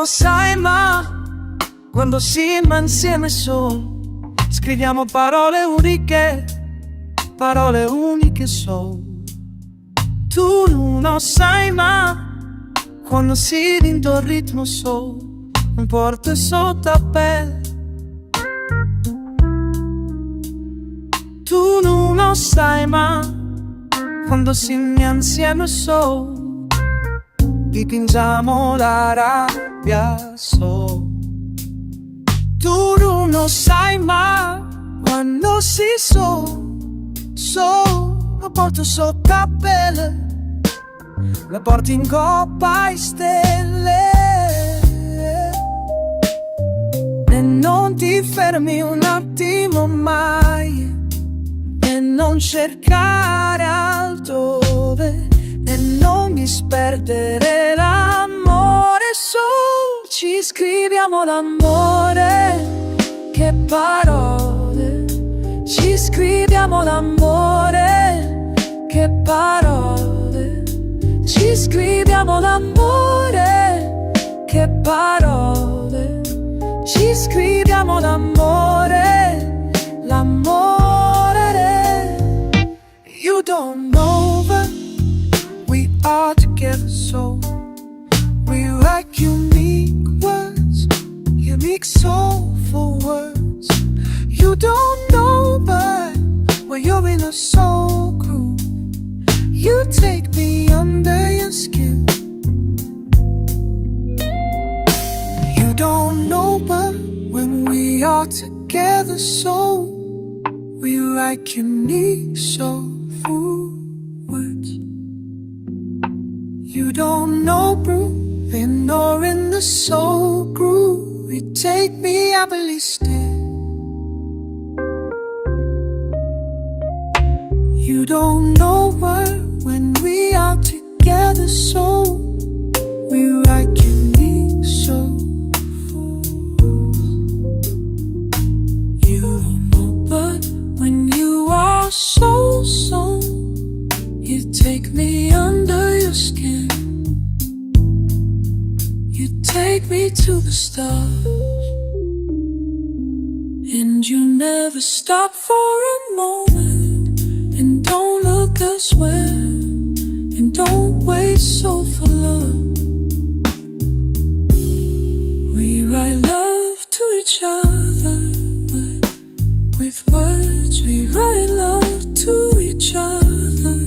'O sai ma quando siamo insieme solo scriviamo parole uniche, parole uniche solo. Tu nun 'o sai ma quando si dint' 'o ritmo soul mi porti sotto a pelle. Tu nun 'o sai ma quando siamo insieme soul dipingiamo la rabbia soul. Tu nun 'o sai ma quando si soul, soul mi porti sotto a pelle, mi porti 'ncoppa 'e stelle. E non ti fermi un attimo mai e non cercare altrove e non disperdere l'amore soul. Ci scriviamo l'amore, che parole. Ci scriviamo l'amore, che parole. Ci scriviamo l'amore, che parole. Ci scriviamo l'amore, l'amore. You don't know but we are together so we write unique words, unique soulful words. You don't know but when you're in a soul groove, you take me under your skin. You don't know but when we are together so we write unique soulful words. You don't know grooving or in the soul groove. You take me happily still. You don't know what when we are together so we write unique soulful words. You don't know but when you are so so you take me under your skin. You take me to the stars. And you never stop for a moment. And don't look elsewhere. And don't wait so for love. We write love to each other, but with words we write love to each other.